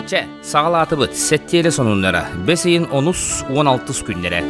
Чэ, саҕалаатыбыт. Сэттиэлэ сонуннара. Бэс ыйын онус 16 күннэрэ.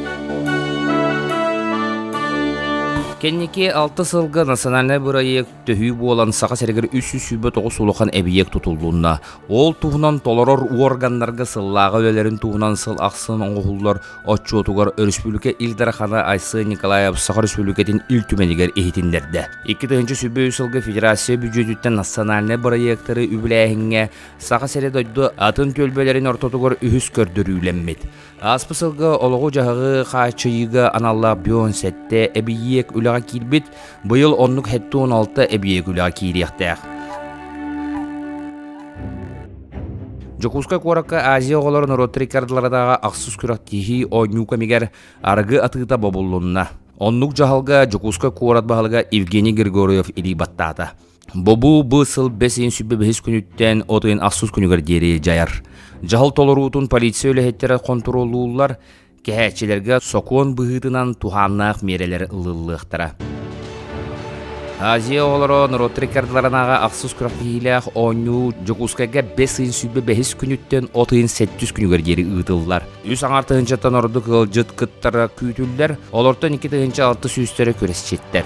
Кэнники 6 сылга национальнай бырайыак төһүү буолан Саха сиригэр 329 улахан эбийиэк тутуллунна. Ол туһунан толорор уорганнарга сыллааҕы үлэлэрин туһунан сыл ахсын оҥоһуллар отчуотугар өрөспүүбүлүкэ Ил Дархана Айсен Николаев Саха Өрөспүүбүлүкэтин Ил Түмэнигэр иһитиннэрдэ. 2023 сылга федерация бүддьүөтүттэн национальнай бырайыактары үбүлээһиҥҥэ Саха сирэ дойду атын түөлбэлэрин ортотугар үһүс көрдөрүүлэммит. Ааспыт сылга олоҕу-дьаһаҕы хааччыйыыга аналлаах бион сэттэ эбийиэк үлэҕэ киирбит, быйыл оннук 76 эбийиэк үлэҕэ киириэхтээх. Дьокуускай куоракка Азия оҕолоро норуоттар иккардыларынааҕы ахсыс күрэхтэһии оонньуу кэмигэр арыгы атыыта бобуллунна. Оннук дьаһалга Дьокуускай куорат баһылыга Евгений Григорьев илии баттаата. Бобуу бу сыл бэс ыйын сүбэ бэһис күнүттэн от ыйын ахсыс күнүгэр диэри дьайар. Дьаһал толоруутун полиция үлэһиттэрэ хонтуруоллууллар, кэһээччилэргэ сокуон быһыытынан туһааннаах миэрэлэр ылыллыахтара. Азия оҕолоро норуоттар иккардыларынааҕы ахсыс күрэхтэһиилээх оонньуу Дьокуускайга бэс ыйын сүүрбэ бэһис күнүттэн от ыйын сэттис күнүгэр диэри ыытыллар. Үс аҥаар тыһыынчаттан ордук ыалдьыт кыттара күүтүллэр, олортон 2 600 сүүстэрэ күрэсчиттэр.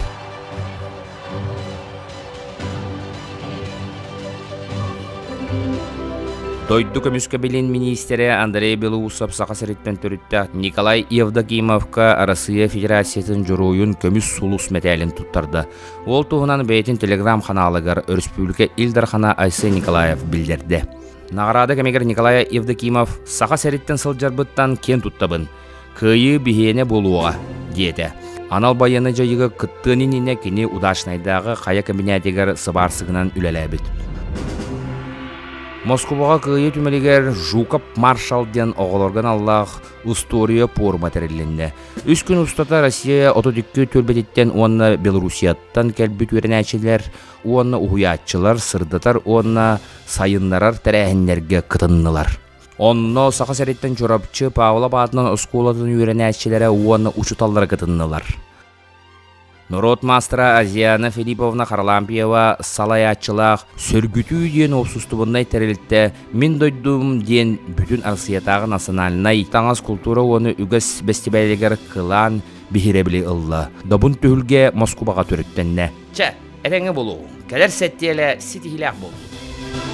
Дойду көмүскэбилин миниистирэ Андрей Белоусов Саха сириттэн төрүттээх Николай Евдокимовка Арассыыйа Федерациятын Дьоруойун көмүс сулус мэтээлин туттарда. Ол туһунан бэйэтин телеграм-ханаалыгар өрөспүүбүлүкэ Ил Дархана Айсен Николаев биллэрдэ. Наҕараада кэмигэр Николай Евдокимов «Саха сириттэн сылдьарбыттан киэн туттабын. Кыайыы биһиэнэ буолуоҕа», диэтэ. Анал байыаннай дьайыыга кыттыан иннинэ кини Удачнайдааҕы хайа кэбинээтигэр сыбаарсыгынан үлэлээбит. Москубаҕа Кыайыы түмэлигэр Жуков маршал диэн оҕолорго аналлаах устуоруйа пуорума тэрилиннэ. Үс күн устата Россия 32 түөлбэтиттэн уонна Белоруссияттан кэлбит үөрэнээччилэр уонна уһуйааччылар сырдатар уонна сайыннарар тэрээһиннэргэ кытыннылар. Онно Саха сириттэн Чурапчы Павлов аатынан оскуолатын үөрэнээччилэрэ уонна учууталлара кытыннылар. Норуот маастара Азиана Филипповна Харлампьева салайааччылаах «Сөргүтүү» диэн уопсустубаннай тэрилтэ «Мин дойдум» диэн бүтүн Арассыыйатааҕы национальнай таҥас култуура уонна үгэс бэстибээлигэр кылаан биһирэбили ылла. Добун түһүлгэ Москубаҕа төрүттэннэ. Чэ, этэҥҥэ буолуоҕуҥ. Кэлэр сэттиэлэ ситиһиилээх буоллун.